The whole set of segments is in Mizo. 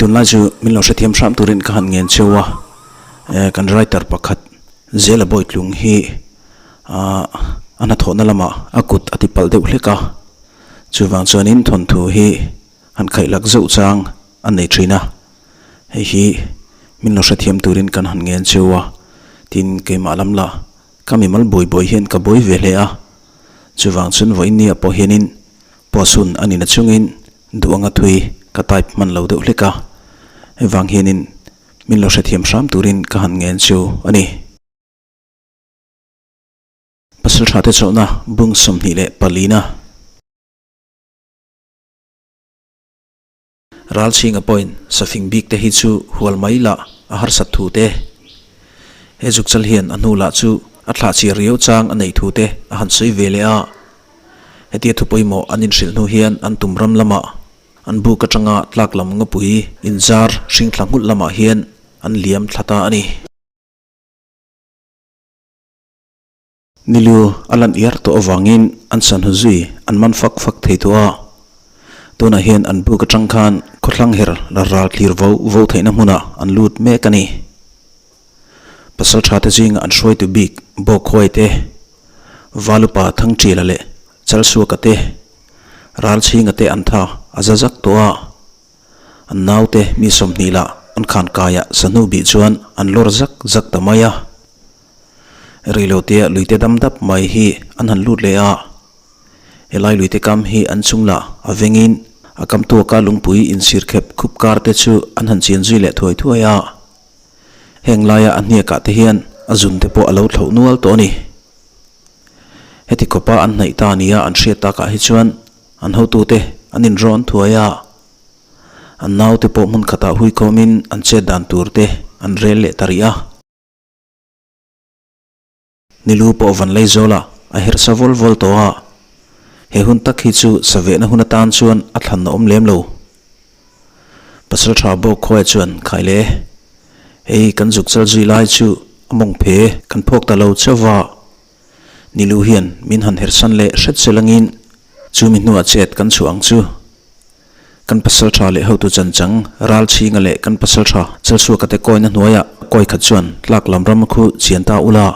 tunlai chu min lo hrethiam hram turin ka han ngen cheu a, kan writer pakhat Zela Bawitlung hi a hnathawhna lamah a kut a tipalh deuh hlek a, chuvang chuanin thawnthu hi han khaihlak zeuh chang a nei thin a, hei hi min lo hrethiam turin kan han ngen cheu a, tin keimah lam lah ka mimal buai buai hian ka buai ve hle a, chuvang chuan vawiin nia pawh hianin post hun a nina chungin duh anga thui ka type hman lo deuh hlek a, hei vang hianin min lo hrethiam hram turin ka han ngen cheu a ni. Pasal tha te chawlhna bung 24 na. Ralchhinga pawhin safing bik te hi chu hual mai lah a harsat thu te. He zukchal hian a hnu lah chu a thlah chir riau chang a nei thu te a han sawi ve leh a. Hetia thu pawimawh an inhrilh hnu hian an tum ram lamah an buk atanga tlak lam ngawpui inzar hring thla nghulh lamah hian an liam thla ta a ni. Nilu a lan iar tawh avangin an sanhu zui an man fak fak thei tawh a. Tunah hian an buk atang khan khawthlang her la ral thlir vo vo theihna hmunah an lut mek a ni. Pasal tha te zinga an hruaitu bik Bawkhuai te, Valupa Thangṭila leh Chalsuaka te, Ralchhinga te an tha a za zak tawh a. An naute mi 20 lah an khan kaiah sahnu bih chuan an lawr zak zak ta mai a. Reilotea luite dam dap mai hi an han lut leh a, helai luite kam hi an chung lah a vengin a kam tuaka lungpui insir khep khup kar te chu an han chian zui leh thuai thuai a. Heng laia a hniakah te hian a zun te pawh a lo thloh nual tawh a ni. Heti khawpa an hnaih ta nia an hriat takah hi chuan an hotute an inrawn thuai a, an naute pawh hmun khatah huikhawmin an chet dan tur te an rel leh ta rih a. Nilu pawh van lei zawla a her sa vawl vawl tawh a, he hun tak hi chu savehna hun atan chuan a thlan a awm lem lo. Pasal tha bawk khawiah chuan khai le, hei kan zuk chal zui lai chu a mawng phe kan phawk ta lo chauh va, Nilu hian min han hersan leh hret se langin chu mi hnuah chet kan chhuah ang chu. Kan pasal tha leh hotu chanchang ral chhinga leh kan pasal tha Chalsuaka te kawina hnuaiah kawi khat chuan tlak lam ram khu chian ta ula.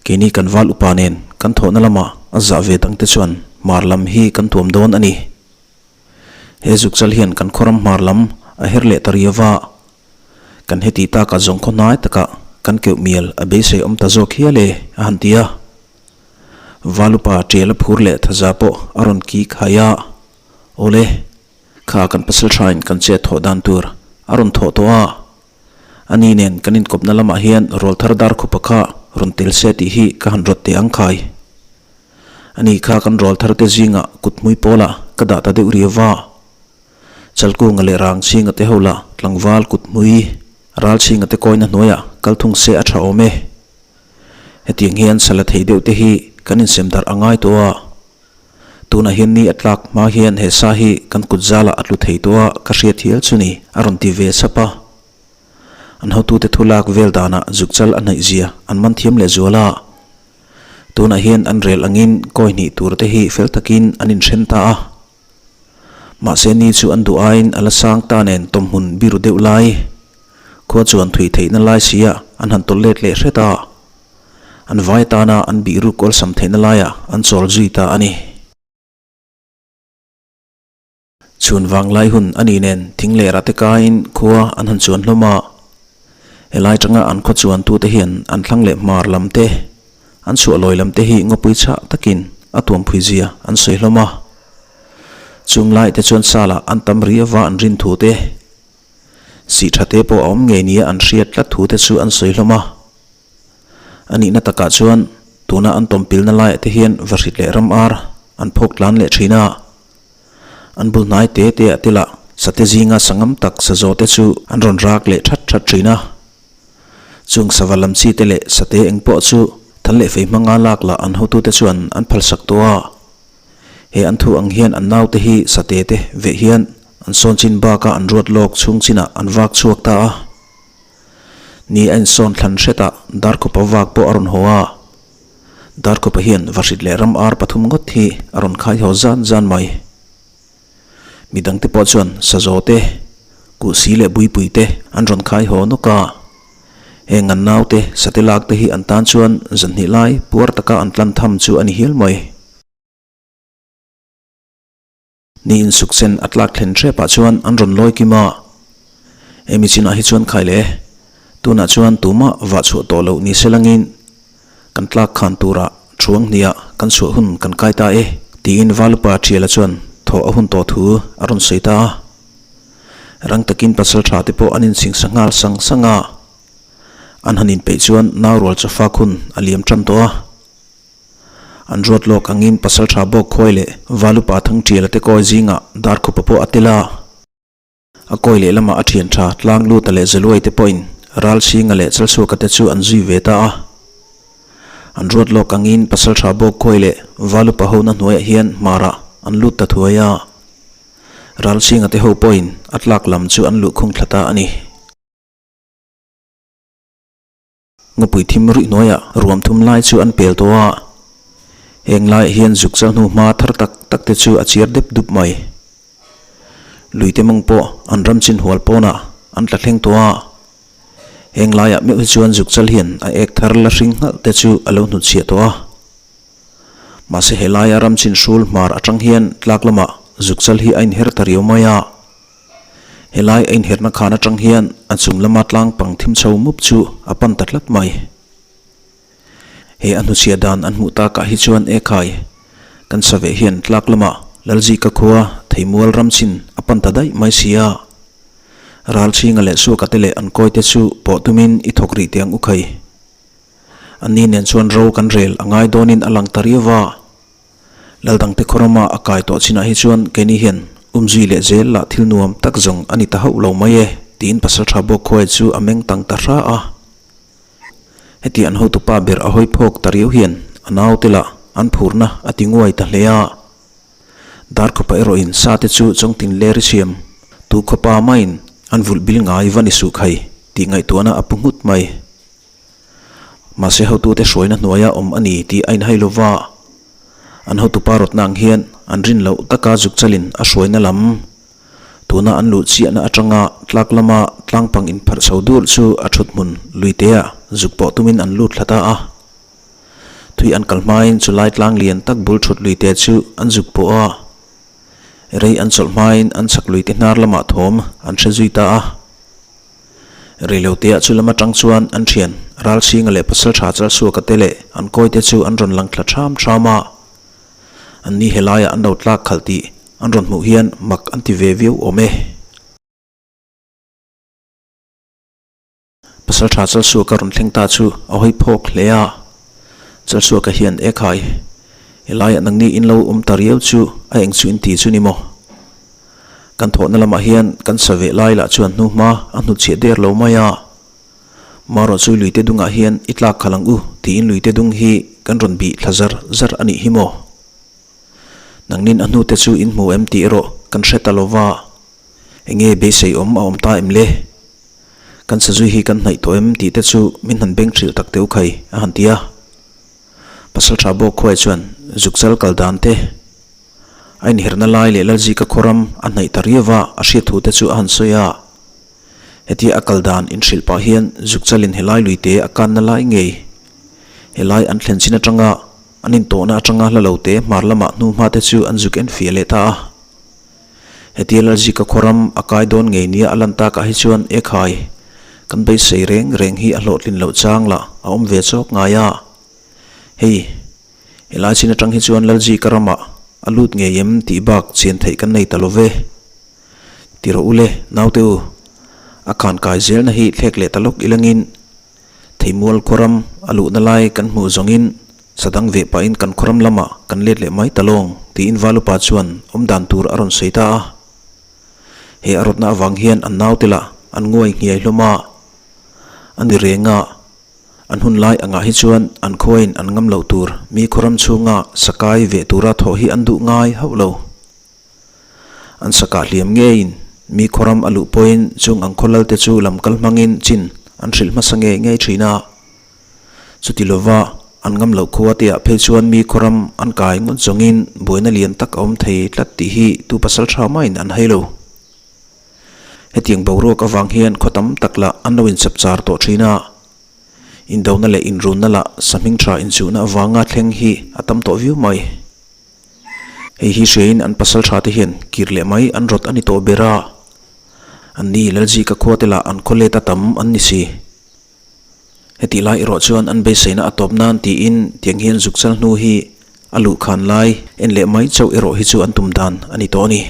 Keini kan val upa nen kan thawhna lamah a zah ve dangte chuan hmar lam hi kan tuam dawn a ni. He zukchal hian kan khawram hmar lam a her leh ta riau va. Kan heti taka zawng khaw hnai takah kan keuh mial a beisei awm ta zawk hial e a han ti a. Valupa tial a phur leh thaza pawh a rawn ki khai a, Awle, kha kan pasal thain kan chet thawh dan tur a rawn thawh tawh a, ani nen kan inkawpna lamah hian rawlthar dar khupa kha rawn tel se tih hi ka han rawt teh ang khai. Ani kha kan rawlthar te zingah kut hmui pawlah ka dah ta deuh riau va, Chalkunga leh Rangchhinga te ho lah tlangval kut hmui Ralchhinga te kawina hnuaiah kal thung se a tha awm e. Hetiang hian sala thei deuh te hi kan insem darh a ngai tawh a, tunah hian ni a tlak hma hian he sa hi kan kut zalah a tlu thei tawh a ka hriat hial chu ni a rawn ti ve sap a. An hotute thu lak vel danah zukchal a hnaih zia an man thiam leh zual a. Tunah hian an rel angin kawi hnih tur te hi fel takin an inhren ta a. Mahse ni chu an duh aiin a la sang ta nen tawmhmun biru deuh lai khua chuan thui theihna lai sia an han tawlh let leh hret a, an vai atana an bih ruk awlsam theihna laiah an chawl zui ta a ni. Chhun vang lai hun a ni nen thing leh rate kaiin khua an han chuan hlawm a, helai tanga an khaw chuan tute hian an thlang leh hmar lam te, an chhuah lawi lam te hi ngawpui chhah takin a tuamphui zia an sawi hlawm a. Chung lai te chuan salah an tam ri ava an rin thu te, Sih tha te pawh a awm ngei nia an hriat tlat thu te chu an sawi hlawm a. A nihna takah chuan tuna an tawmpilna laiah te hian vahrit leh ram ar an phawk tlan leh thin a. An bul hnai te te ah te lah sate zinga sangam tak sazaw te chu an rawn rak leh that that thin a. Chung sava lam chi te leh sate eng pawh chu than leh fei hmanga lak lah an hotute chuan an phalsak tawh a. He an thu ang hian an naute hi sate te veh hian an sawn chin bakah an ruat lawk chhung chinah an vak chhuak ta a. Ni a insawn thlan hretah Darkhawpa vak pawh a rawn haw a. Darkhawpa hian vahrit leh ram ar pathum ngawt hi a rawn khai haw zan zan mai. Midangte pawh chuan sazaw te, Kuhsi leh buipui te an rawn khai haw nawk a. Heng an naute sate lak te hi an tan chuan zanhnih lai puar taka an tlan tham chu a ni hial mai. Ni insuksen a tlak thlen hrepah chuan an rawn lawi kim a. Hemi chinah hi chuan khai le, tunah chuan tumah vah chhuah tawh loh ni se langin kan tlak khan turah thuang hniah kan chhuah hun kan kai ta e tiin Valupa Thiala chuan thawh a hun tawh thu a rawn sawi ta a. Rang takin pasal tha te pawh an insingsa nghal sang sang a, an han inpeih chuan naurual chawfak hun a liam tan tawh a. An ruat lawk angin pasal tha bawk khuai leh Valupa Thangṭiala te kawi zingah Darkhupa pawh a tel a. A kawi lehlamah a ṭhian tha tlang luta leh Zaluai te pawhin Ralchhinga leh Chalchhuaka te chu an zui ve ta a. An ruat lawk angin pasal tha bawk khuai leh Valupa hona hnuaiah hian hmarah an lut ta thuai a. Ralchhinga te ho pawhin a tlak lam chu an luhkhung thla ta a ni. Ngawpui thim ruih hnuaiah ruam thum lai chu an pel tawh a, heng laiah hian zuk chal hnu hma thar tak tak te chu a chiar dep dup mai. Luite mawng pawh an ram chin hual pawnah an tla thleng tawh a, heng laiah meuh hi chuan zuk chal hian a ek thar la hring nghalh te chu a lo hnutchhiah tawh a. Mahse helaia ram chin hrul hmar atang hian tlak lamah zuk chal hi a inher ta riau mai a. Helai a inherna khan atang hian a chung lama tlang pang thim chho mup chu a pan ta tlat mai. He a hnuchhia dan an hmuh takah hi chuan e khai, kan sa ve hian tlak lamah Lalzika khua Theimual ram chin a pan ta daih mai si a. Ralchhinga leh Suaka te leh an kawite chu pawh tumin i thawk rih teh ang u khai. A ni nen chuan ro kan rel a ngai dawnin a lang ta riau va. Laldangte khawrama a kai tawh chinah hi chuan keini hian umzui leh zel lah thil nuam tak zawng a ni ta hauh lo mai e, tiin Pasaltha Bawkkhuai chu a meng tang ta hra a. Heti an hotupa ber a hawi phawk ta riau hian a naute lah an phurna a ti nguai ta hle a. Darkhawpa erawhin sate chu chawngtin ler i siam, tu khawpa maiin an vulh bil ngai va ni suh khai tih ngaihtuahna a pu nghut mai. Mahse hotute hruaina hnuaia awm a ni tih a inhai lo va, an hotupa rawtna ang hian an rin loh taka zuk chalin a hruaina lam tuna an luh chiahna atanga tlak lama tlangpang inpharh chho dur chu a thut hmun luitea zuk pawh tumin an lut thla ta a. Thui an kal hmain chulai tlang lian tak bul thut luite chu an zuk pawh a, rei an chawlh hmain an chhak luite hnar lamah thawm an hre zui ta a. Reiloteah chu lam atang chuan an thian Ralchhinga leh Pasaltha Chalsuaka te leh an kawite chu an rawn lang thla tham tham a. An ni helaiah an lo tlak khalh tih an rawn hmuh hian mak an ti ve viau awm e. Pasaltha Chalsuaka rawn thleng ta chu a hawi phawk hle a. Chalsuaka hian e khai, helaiah nangni in lo awm ta riau chu a eng chu in ti chu ni maw? Kan thawhna lamah hian kan sa ve lai lah chuan hnuhma a hnutchhiah der lo mai a. Marawh chu luite dungah hian i tlak khalh ang u tiin luite dung hi kan rawn bih thla zar zar a nih hi maw? Nangnin a hnute chu in hmu em tih erawh kan hre ta lo va, enge beisei awm a awm ta em le? Kan sazui hi kan hnaih tawh em tih te chu min han beng hrilh tak teuh khai a han ti a. Pasaltha bawk khuai chuan zukchal kal dan te, A inherhna lai leh Lalzika khawram a hnaih ta riau va, a hriat thu te chu a han sawi a. Hetia a kal dan inhrilh pah hian Zukchalin helai luite a kanna lai ngei, helai an thlen chin atanga an intawhna atanga hla lo te hmar lamah hnu hma te chu an zuk en fiah leh ta a. Hetia Lalzika khawram a kai dawn ngei nia a lan takah hi chuan e khai, kan beisei reng reng hi a hlawhtlin loh chang lah a awm ve chawk ngai a. Hei. Helai chin atang hi chuan Lalji ka ramah a lut ngei em tih bak chian theih kan nei ta lo ve. Ti rawh u le, naute u. A khan kai zelna hi thlek leh ta lawk ilangin Theimual khawram a luhna lai kan hmuh zawngin sadang veh pahin kan khawram lamah kan let leh mai ta lawng tiin Valupa chuan awmdan tur a rawn sawi ta a. He a rawtna avang hian an naute lah an nguai nghiai hlawm a. A ni reng a. An hun lai angah hi chuan an khuain an ngam loh tur mi khawram chhunga sakai veh tura thawh hi an duh ngai hauh lo. An sakah hliam ngeiin mi khawram a luh pawhin chung ang khaw lalte chu lam kal hmangin chin an hrilh hmasa ngei ngei thin a. Chuti lova an ngam loh khua teah phei chuan mi khawram an kai ngawt zawngin buaina lian tak a awm thei tlat tih hi tu pasal tha maiin an hai lo. Hetiang boruak avang hian khaw tam tak lah an lo inchapchar tawh thin a. Indona leh inrunna lah sahming tha inchuhna avanga thleng hi a tam tawh viau mai. Hei hi hriain an pasal tha te hian kir leh mai an rawt a ni tawh ber a. An ni Lalzika khua te lah an khaw let a tam an ni si. Hetih lai erawh chuan an beiseina a tawp nan tiin tiang hian zuk chal hnu hi a luh khan lai en leh mai chauh erawh hi chu an tum dan a ni tawh a ni.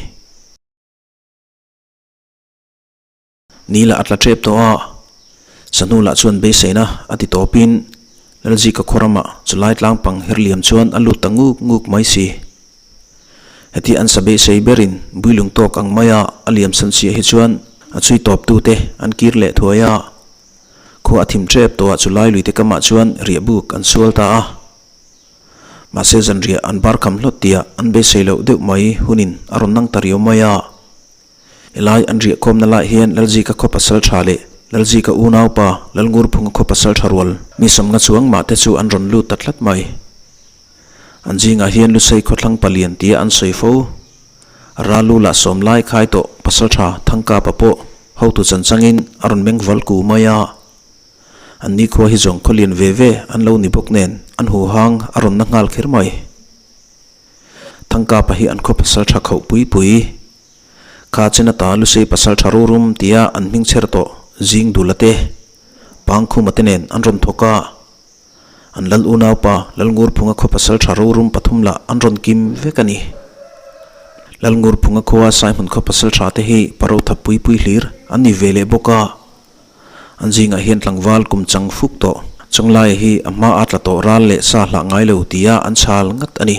Ni lah a tla tep tawh a, Sahnu lah chuan beiseina a ti tawpin Lalzika khaw ramah chulai tlang pang her liam chuan a lut ta nguk nguk mai si. Heti an sa beisei berin builung tawk ang maia a liam san chiah hi chuan a chhui tawptute an kir leh thuai a. Khua a thim tep tawh ah chulai luite kamah chuan riah buk an sual ta a. Mahse zanriah an bar kham hlawt tih ah an beisei loh deuh mai hunin a rawn nang ta riau mai a. Helai an riah khawmna lai hian Lalzika khaw pasal tha leh Lalzika unaupa Lalngurphunga khaw pasal tha rual mi sawmnga chuang mah te chu an rawn lut ta tlat mai. An zingah hian Lusei khawthlang palian tia an sawi fo. Ralu lah sawm lai khai tawh pasal tha Thangkapa pawh hotu chan changin a rawn meng val ku mai a. An nikhua hi zawng khawlian ve ve an lo ni bawk nen an huhang a rawn na nghal kher mai. Thangkapa hi an khaw pasal tha khauh pui pui. Kha chen ata Lusei pasal tha rurum tia an hming chher tawh zing dula te, Pangkhuma te nen an rawn thawk a. An lal unaupa Lalngurphunga khaw pasal tha rorum pathum lah an rawn kim vek a ni. Lalngurphunga khua Saihmun khaw pasal tha te hi paro thap pui pui hlir an ni ve leh bawk a. An zingah hian tlangval kum chang fuk tawh Chawnglaia hi a hma a tla tawh ral leh sa hlah ngai lo tia an chhal ngat a ni.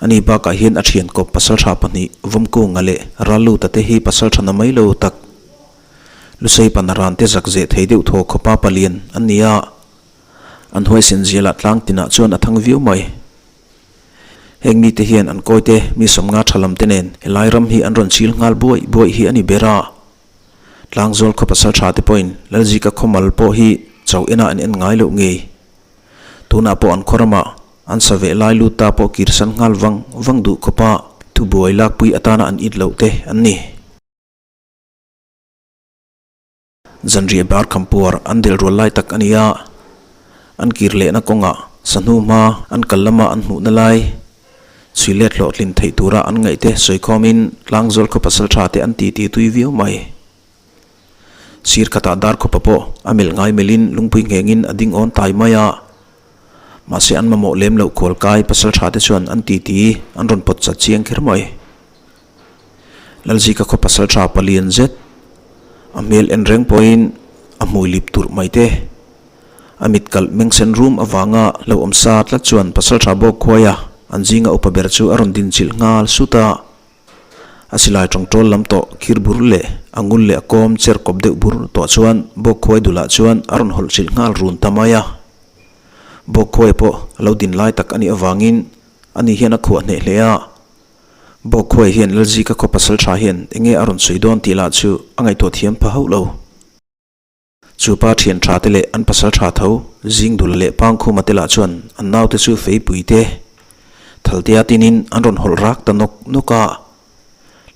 Ani bakah hian a thian kawp pasal tha pahnih Vawmkunga leh Ralluta te hi pasal tha na mai lo tak Lusei Panaran te zak zeh thei deuh thaw khawpa palian an ni a, an huaisen zialah tlang tinah chuan a thang viau mai. Heng mite hian an kawite mi sawmnga tha lam te nen helai ram hi an rawn chil nghal buaih buaih hi a ni ber a. Tlangzawl khaw pasal tha te pawhin Lalzika khawmal pawh hi chauh enah an en ngai loh ngei. Tunah pawh an khaw ramah an sa veh lai lut ta pawh kirsan nghal vang vang duh khawpa thubuai lakpui atana an it loh te an ni. Zanriah bar khampuar an delh rual lai tak a ni a, an kir lehna kawngah sahnu hma an kal lama an hmuhna lai chhui let hlawhtlin theih tura an ngaihte sawikhawmin tlangzawl khaw pasal tha te an titi tui viau mai. Sir khatah dar khawpa pawh a melh ngai melhin lungpui nghengin a ding awn tai mai a, mahse an mamawh lem loh khual kai pasal tha te chuan an titi an rawn pawt chat chiang kher mai. Lalzika khaw pasal tha palian zet a hmel en reng pawhin a hmui lip turh mai te. A mit kalh meng sen rum avanga hlauhawm sa tlat chuan pasal tha bawk khuai a, an zinga upa ber chu a rawn din chilh nghal sut a. A silai tawngtawl lam tawh khir bur leh a ngul leh a kawm cher kawp deuh bur tawh chuan bawk khuai dulah chuan a rawn hawlh chilh nghal run ta mai a. Bawk khuai pawh a lo din lai tak a nih avangin ani hian a khuah hneh hle a. Bawkkhuai hian Lalzika khaw pasal tha hian enge a rawn sawi dawn tih lah chu a ngaihtuah thiam pha hauh lo. Chu pa thian tha te leh an pasal tha tho Zingdula leh Pangkhuma te lah chuan an naute chu feipui te Thaltea tinin an rawn hawlh rak ta nawk nawk a.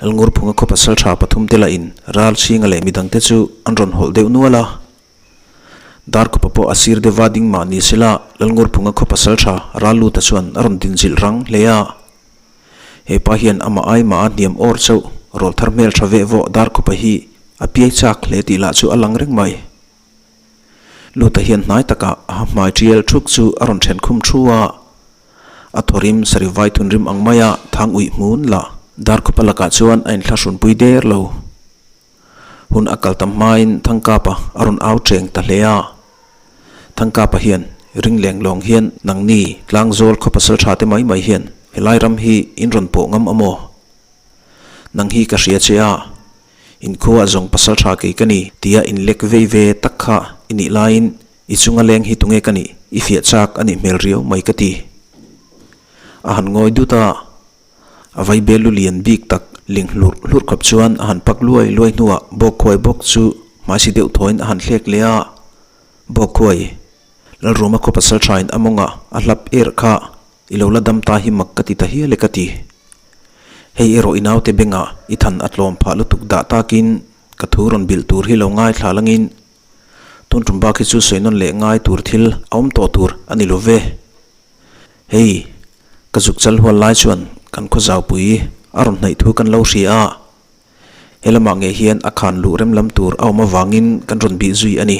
Lalngurphunga khaw pasal tha pathum te lahin Ralchhinga leh midangte chu an rawn hawlh deuh nual a. Darkhupa pawh a sir deuha ding mah ni sela Lalngurphunga khaw pasal tha Ralluta chuan a rawn dinchilh rang hle a. He pa hian amah ai mah a hniam awr chauh rawlthar hmel tha veh vawh Darkhupa hi a piai chak hle tih lah chu a lang reng mai. Luta hian hnai takah a ha hmai tial thuk chu a rawn then khum thu a. A thawrim sarivai thunrim ang maia thang uih hmun lah Darkhupa lakah chuan a inthlahrunpui der lo. Hun a kal tam hmain Thangkapa a rawn au cheng ta hle a. Thangkapa hian ring leng lawng hian nangni tlangzawl khaw pasal tha te mai mai hian helai ram hi in rawn pawh ngam a maw? Nang hi ka hria che a, in khua zawng pasal tha kei ka ni tia in lek vei ve tak kha i nih laiin i chunga leng hi tunge ka nih i fiah chak a nih hmel riau mai ka ti. A han ngawi dut a. A vaibel lu lian bik tak ling hlurh hlurh khawp chuan a han pak luai luai hnuah Bawkkhuai bawk chu hmaisi deuh thawiin a han thlek leh a. Bawkkhuai, Lalruma khaw pasal thain a mawngah a hlap er kha i lo la dam ta hi mak ka ti ta hial e ka ti. Hei erawh i naute bengah i than a tlawm phah lutuk dah takin ka thu rawn bilh tur hi lo ngaithla langin tun tum bak hi chu sawi nawn leh ngai tur thil a awm tawh tur a ni lo ve. Hei, ka zuk chal hual lai chuan kan khaw zaupui a rawn hnaih thu kan lo hria a, he lamah ngei hian a khan luh rem lam tur a awm avangin kan rawn bih zui a ni.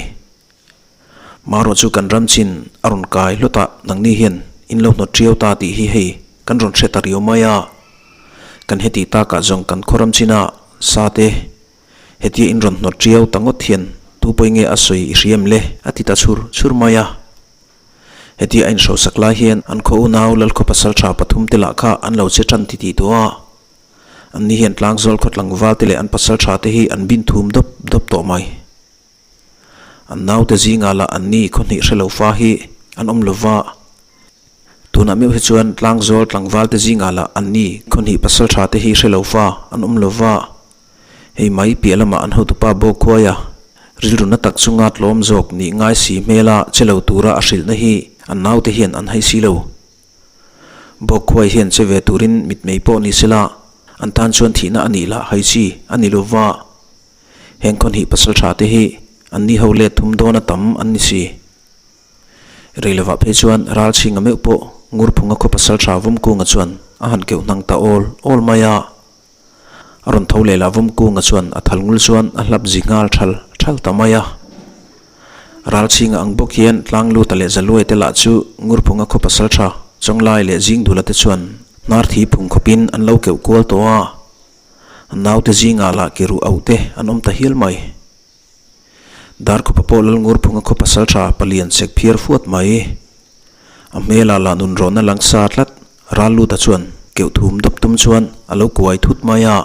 Marawh chu kan ram chin a rawn kai hlawt a, nangni hian in lo hnawt ṭiau ta tih hi hei kan rawn hre ta riau mai a. Kan heti takah zawng kan khaw ram china sa te hetia in rawn hnawt ṭiau ta ngawt hian tu pawi nge a sawi i hria em le a ti ta chhur chhur mai a. Hetia a inhrosak lai hian an khaw unau Lalkhaw pasalṭha pathum te lah kha an lo che ṭan ti tih tawh a. Anni hian tlangzawl khaw tlangval te leh an pasalṭha te hi an bin thum dawp dawp tawh mai. An naute zingah lah anni khawhnih hre lo fa hi an awm lo va. Tunah meuh hi chuan tlangzawl tlangvalte zingah lah anni khawhnih pasaltha te hi hre lo fa an awm lo va. Hei mai piah lamah an hotupa Bawkhuaia rilru na tak chunga tlawm zawk nih ngai si hmela che lo tura a hrilhna hi an naute hian an hai si lo. Bawkhuai hian che ve turin mitmei pawh ni sela an tan chuan thihna a nih lah hai chi a ni lo va. Heng khawhnih pasaltha te hi an ni ho let thum dawn a tam an ni si. Rei lovah phei chuan Ralchhinga meuh pawh Ngurphunga khaw pasaltha Vawmkunga chuan a han keuh hnang ta awl awl mai a. A rawn tho leh lah Vawmkunga chuan a thal ngul chuan a hlap zi nghal thal thal ta mai a. Ralchhinga ang bawk hian Tlangluta leh Zaluai te lah chu Ngurphunga khaw pasaltha Chawnglai leh Zingdula te chuan hnar thi phung khawpin an lo keuh kual tawh a. An naute zingah lah ke ruh auh te an awm ta hial mai. Darkhupa pawh Lalngurphunga khaw pasal tha palian chek phiar fuat mai. A hmelah lah nun rawhna lang sa tlat Ralluta chuan keuh thum dawp tum chuan a lo kuai thut mai a.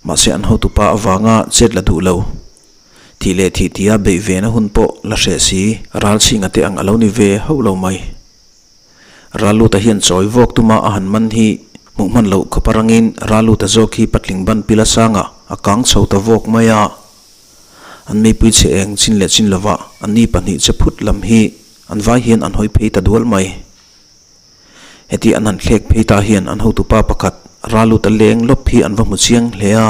Mahse an hotupa avanga chet la duh lo. Thih leh thih tia beih ve na hun pawh la hreh si Ralchhinga te ang a lo ni ve hauh lo mai. Ralluta hian chawi vawk tuma a han man hi hmuh hman loh khawp arangin Ralluta zawk hi patling ban pila sangah a kang chho ta vawk mai a. An meipui chhe eng chin leh chin lovah an ni pahnih che phut lam hi an vai hian an hawi phei ta dual mai. Heti an han thlek phei ta hian an hotupa pakhat Ralluta leng lawp hi an va hmu chiang hle a.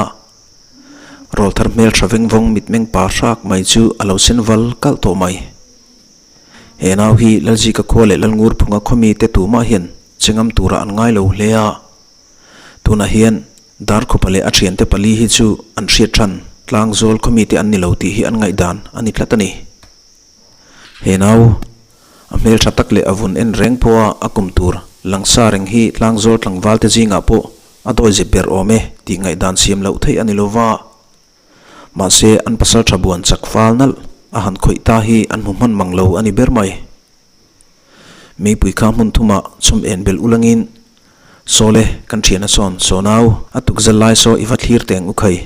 Rawlthar hmeltha vengvawng mitmeng pa hrak mai chu a lo sen val kalh tawh mai. He nau hi Lalzika khua leh Lalngurphunga khawmi te tumah hian che ngam turah an ngai lo hle a. Tunah hian Darkhupa leh a thiante pali hi chu an hriat than Tlangzawl khawmi te an ni lo tih hi an ngaihdan a ni tlat a ni. He nau a hmeltha tak leh a vun en reng pawha a kum tur langsa reng hi Tlangzawl tlangval te zingah pawh a dawizep ber awm e tih ngaihdan siam loh theih a ni lova. Mahse, an pasal tha buan chak fal nalh a han khawih ta hi an hmu hman mang lo a ni ber mai. Meipui kha hmun thumah chhum en belh ulangin, Sawle, kan thiana sawn saw nau, a tukzal lai saw i va thlir teng u khai.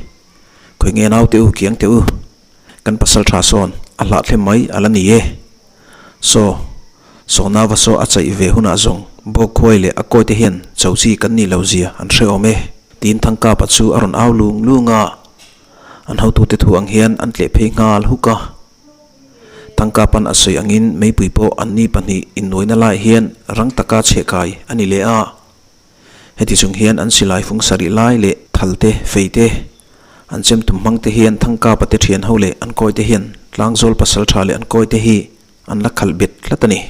Khawi nge nau teh u, kiang teh u. Kan pasal tha sawn a hlah thlem mai a la ni e. Saw, saw nauva saw a chaih ve hunah zawng bawk khuai leh a kawi te hian cho chi kan nih lo zia an hre awm e. Tiin Thangkapa chu a rawn au lung lung a, an hotute thu ang hian an tleh phei nghal huk a. Thangkapan a sawi angin meipui pawh anni pahnih innuaina laiah hian rang taka chhehkai a ni leh a. Heti chung hian an silai fung sarih lai leh thal te, fei te, an chem tum hmang te hian Thangkapa te thian ho leh an kawi te hian Tlangzawl pasal tha leh an kawi te hi an la khalh bet tlat a ni.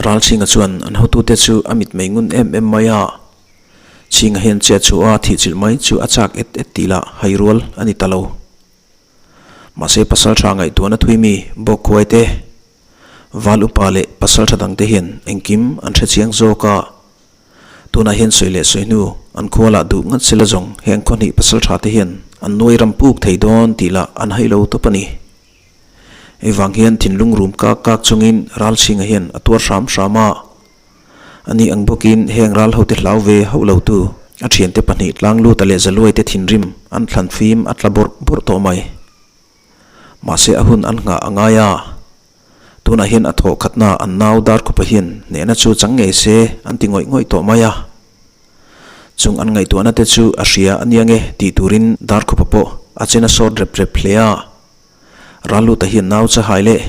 Ralchhinga chuan an hotute chu a mitmei ngun em em mai a, Chhinga hian chet chu a thihchilh mai chu a chak et et tih lah hai rual a ni ta lo. Mahse pasal tha ngaihtuahna thui mi bawk khuai te, Val upa leh pasal tha dangte hian engkim an hre chiang zawk a, tunah hian sawi leh sawi hnu an khua lah duh ngat sela zawng heng khaw hnih pasal tha te hian an nuai ram puk thei dawn tih lah an hai lo tawp a ni. Hei vang hian thinlung rum kak kak chungin Ralchhinga hian a tuar hram hram a. Ani ang bawkin heng ral hote hlau ve hauh lo tu a thiante pahnih Tlangluta leh Zaluaite thinrim an thlan fim a tla bawrh bawrh tawh mai. Mahse a hun an nghah a ngai a. Tunah hian a thawh khatna an nau Darkhupa hian hnehna chu chang ngei se an ti ngawih ngawih tawh mai a. Chung an ngaihtuahna te chu a hria a nia nge tih turin Darkhupa pawh a chen a sawt rep rep hle a. Ralluta hian nau chahai leh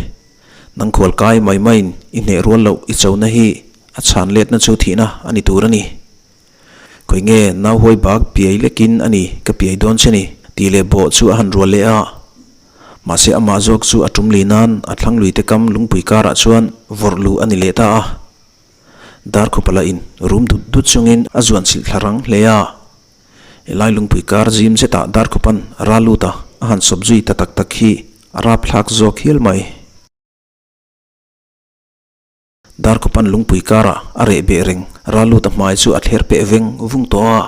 nang khual kai mai maiin i hneh rual loh i chona hi a chhan letna chu thihna a ni tur a ni. Khawi nge nau huai bak piai lekin a ni ka piai dawn che ni tih leh bawh chu a han rual leh a. Mahse amah zawk chu a tum lui nan a thlang lui te kam lungpui karah chuan vawrh luh a ni leh ta a. Darkhupa lah in rum dut dut chungin a zuan chilh thla rang hle a. Helai lungpui kar zim zetah Darkhupan a ral lut a, a han sawp zui ta tak tak hi a rapthlak zawk hial mai. Darkhupan lungpui karah a reh beh reng, ral lut a hmai chu a thler peh veng vung tawh a.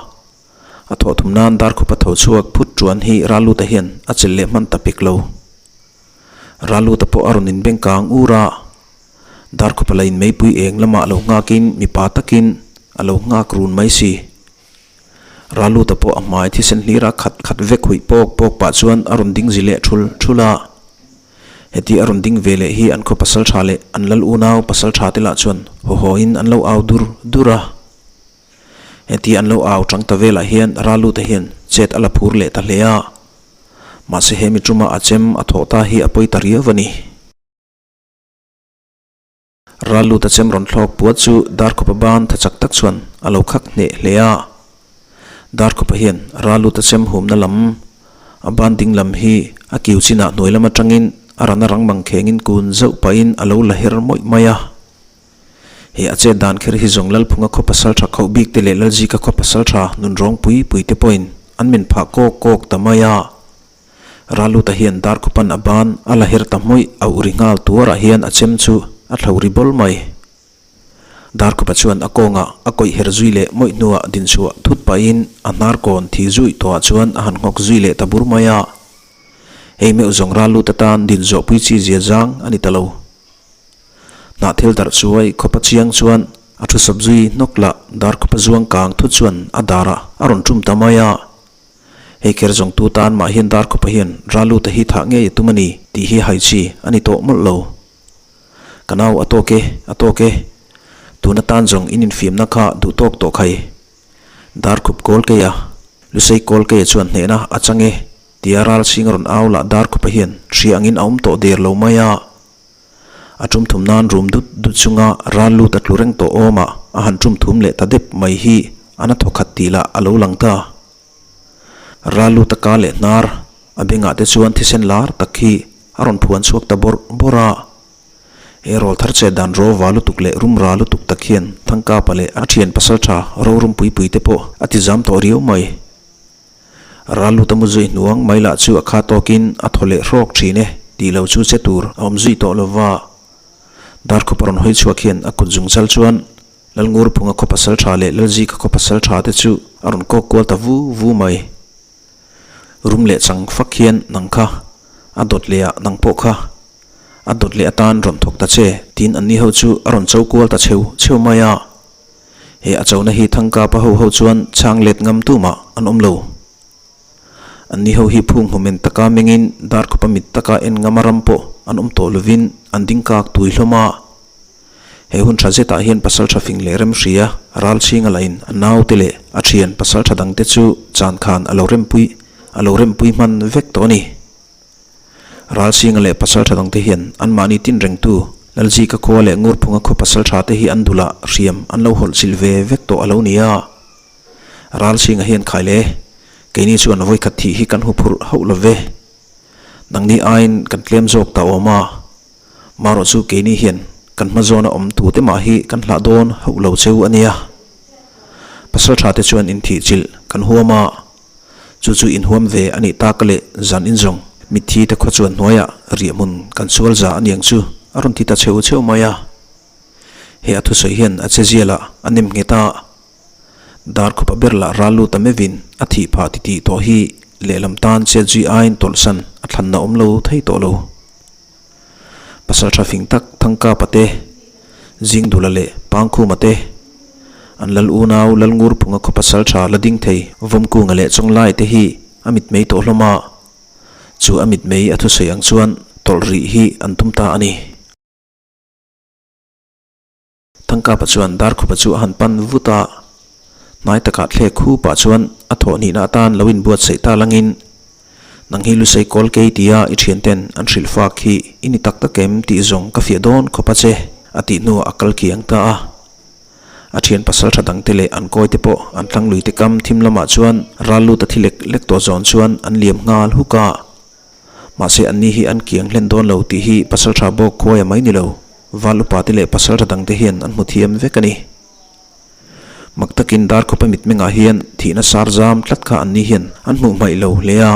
A thawh thum nan Darkhupa tho chhuak phut tuan hi ral luta hian a chelh leh hman ta pek lo. Ral luta pawh a rawn inbeng kang ur a. Darkhupa la in meipui eng lamah lo nghakin mipa takin a lo nghak run mai si. Raluta pawh a hmai thisen hlira khat khat vek huih pawk pawk pah chuan a rawn ding zi leh thul thul a. Heti a rawn ding ve leh hi an khaw pasal tha leh an lal unau pasal tha te lah chuan haw haw in an lo au dur dur a. Heti an lo au chang ta velah hian Raluta hian chet a la phur leh ta hle a. Mahse he mi tuma a chem a thawh ta hi a pawi ta riau a ni. Ral lut a chem rawn thlawk puat chu Darkhupa ban tha chak tak chuan a lo khak hneh hle a. Darkhupa hian ral lut a chem humna lam, a ban ding lam hi a kiu chinah hnuai lam atangin a rana rang mang khengin kun zauh pahin a lo la her mawih mai a. He a chet dan kher hi zawng Lalphunga khaw pasal tha khauh bik te leh Lalzika khaw pasal tha nunrawng pui pui te pawhin an min phah kawk kawk ta mai a. Raluta hian Darkhupan a ban a la her ta hmawih a uri nghal tuarah hian a chem chu a thlo ri bawl mai. Darkhupa chuan a kawngah a kawih her zui leh mawih hnuah dinchhuah thut pahin a hnar kawn thi zui tawhah chuan a han nghawk zui leh ta bur mai a. Hei meuh zawng Raluta tan din zawhpui chi zia zang a ni ta lo. Hnah thil darh chuai khawpa chiang chuan a thu sawp zui hnawk lah Darkhupa zuang kang thut chuan a darah a rawn tum ta mai a. Hei kher zawng tu tan mah hian Darkhupa hian Raluta hi thah ngei a tum a ni tih hi hai chi a ni tawh mawlh lo. Ka nau a tawk e, a tawk e. Tuna tan zawng in infiamna kha duh tawk tawh khai. Darkhup kawl keia, Lusei kawl keia chuan hnehna a chang e tia ral chhing a rawn au lah Darkhupa hian hria angin a awm tawh der lo mai a. A tum thum nan rum dut dut chunga ral lut a tlu reng tawh awm a, a han tum thum leh ta dep mai hi a na thawkhat tih lah a lo lang ta. Ral lut a ka leh hnar a bengah te chuan thisen lar tak hi a rawn phuan chhuak ta bawrh bawrh a. He rawl thar chet dan ro va lutuk leh rum ra lutuk tak hian Thangkapa leh a thian pasal tha rorum pui pui te pawh a ti zam tawh riau mai. Ral lut a mu zui hnuang mai lah chu a kha tawkin a thaw leh hrawk thin e tih lo chu che tur a awm zui tawh lo va. Darkhupa rawn hawi chhuak hian a kut zung chal chuan Lalngurphunga khaw pasal tha leh Lalzika khaw pasal tha te chu a rawn kawk kual ta vu vu mai. Rum leh chang fak hian nang kha a dawt leh ah nang pawh kha a dawt leh atan rawn thawk ta che tiin anni ho chu a rawn cho kual ta cheu cheu mai a. He a chona hi Thangkapa ho ho chuan chhang let ngam tumah an awm lo. Anni ho hi phung hmumen taka mengin Darkhupa mit taka en ngama ram pawh an awm tawh lovin an ding kak tui hlawm a. He hun tha zetah hian pasal tha fing leh rem hria ral chhinga lahin a naute leh a thian pasal tha dangte chu chan khan a lo rempui a lo rempui hman vek tawh a ni. Ralsinga leh pasaltha dangte hian anmahni tin rengtu Lalzika khua leh Ngurphunga khaw pasaltha te hi an dulah hriam an lo hawlh chilh ve vek tawh a lo ni a. Ralsinga hian khai le, keini chuan vawikhat thih hi kan hu phurh hauh lo ve. Nangni aiin kan tlem zawk ta awm a, marawh chu keini hian kan hma zawna awm tute mah hi kan hlah dawn hauh lo cheu a nia. Pasaltha te chuan inthih chilh kan huam a. Chu chu inhuam ve a nih tak leh zan inzawng mitthi te khaw chuan hnuaiah riahhmun kan sual za a niang chu a rawn ti ta cheu cheu mai a. He a thusawi hian a che zialah a nem nghet a, dar khawpa ber lah ral lut a mevin a thih phah ti tih tawh hi lehlam tan chet zui aiin tawlhsan a thlanna awm lo thei tawh lo. Pasal tha fing tak Thangkapa te, Zingdula leh Pangkhuma te, an lal unau Lalngurphunga khaw pasal tha la ding thei Vawmkunga leh Chawnglai te hi a mitmei tawh hlawm a, chu a mitmei a thusawi ang chuan tawlh rih hi an tum ta a ni. Thangkapa chuan Darkhupa chu a han pan vut a, hnai takah thlek hu pah chuan a thawh hnihna atan lo inbuatsaih ta langin, Nang hi Lusei kawl kei tia i thianten an hrilh fak hi i ni tak tak em tih zawng ka fiah dawn khawp a che, a tih hnuah a kal kiang ta a. A thian pasaltha dangte leh an kawite pawh an tlangluite kam thim lamah chuan ral lut a thi lek lek tawh zawn chuan an liam nghal huk a. Mahse anni hi an kiang hlen dawn lo tih hi pasaltha bawk khuaia mai ni lo, val upate leh pasaltha dangte hian an hmu thiam vek a ni. Mak takin Darkhupa mitmengah hian thihna sar zam tlat kha anni hian an hmuh hmaih lo hle a.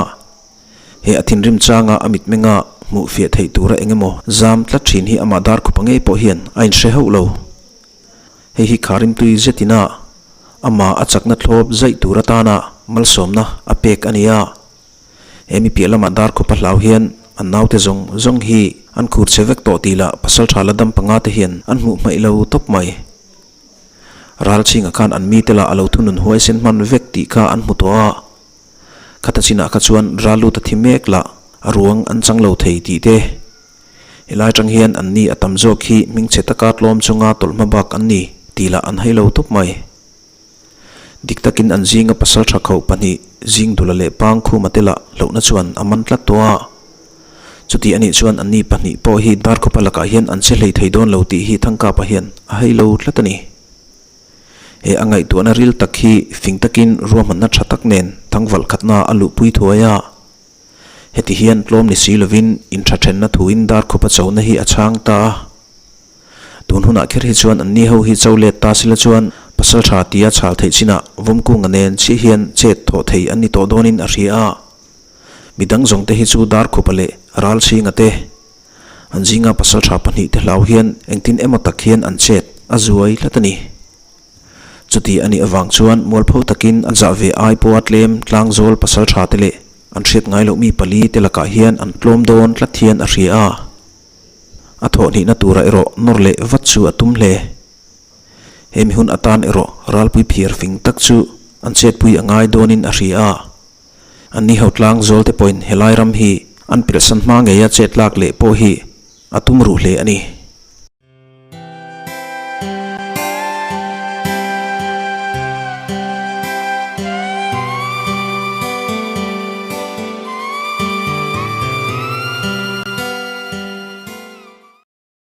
He a thinrim changa a mitmenga hmuh fiah theih tura eng emaw zam tlat thin hi amah Darkhupa ngei pawh hian a inhre hauh lo. Hei hi Kharimtui zetina amah a chakna thlawp zaih tur atana malsawmna a pek a ni a. He mi piah lamah Darkhupa hlau hian an naute zawng zawng hi an khur che vek tawh tih lah pasaltha la dam panga te hian an hmuh hmaih lo tawp mai. Ralchhinga khan an mite lah a lo thunun huaisen hman vek tih kha an hmu tawh a. Khata chinah kha chuan ral lut a thi mek lah a ruang an chang lo thei tih te. Helai atang hian an ni a tam zawk hi hmingchhe taka tlawm chunga tawlh hma bak an ni tih lah an hai lo tawp mai. Dik takin an zinga pasal tha khauh pahnih Zingdula leh Pangkhuma te lah hlauhna chuan a man tlat tawh a. Chuti anih chuan an ni pahnih pawh hi Darkhawpa lakah hian an che hlei thei dawn lo tih hi Thangkapa hian a hai lo tlat a ni. He a ngaihtuahna ril tak hi fing takin ruahmanna tha tak nen Thangvalh khatna a luhpui thuai a. Heti hian tlawm ni si lovin inthathenna thuin Darkhawpa chona hi a chhang ta a. Tun hunah kher hi chuan anni ho hi cho let ta sila chuan pasal tha tia chhal theih chinah Vawmkunga nen chiah hian chet thawh thei an ni tawh dawnin a hria a. Midang zawngte hi chu Darkhupa leh Ralchhinga te, an zinga pasal tha pahnihte hlau hian engtin emaw tak hian an chet a zuai tlat a ni. Chuti a nih avang chuan mualpho takin an zah ve ai pawha tlem tlangzawl pasal tha te leh an hriat ngai loh mi pali te lakah hian an tlawm dawn tlat hian a hria a. A thawhhnihna tura erawh nawr leh vat chu a tum hle. He mi hun atan erawh ralpui phiar fing tak chu an chetpui a ngai dawnin a hria a. Anni ho tlang zawl te pawhin helai ram hi an pilhsan hma ngeia chet lak leh pawh hi a tum ruh hle a ni.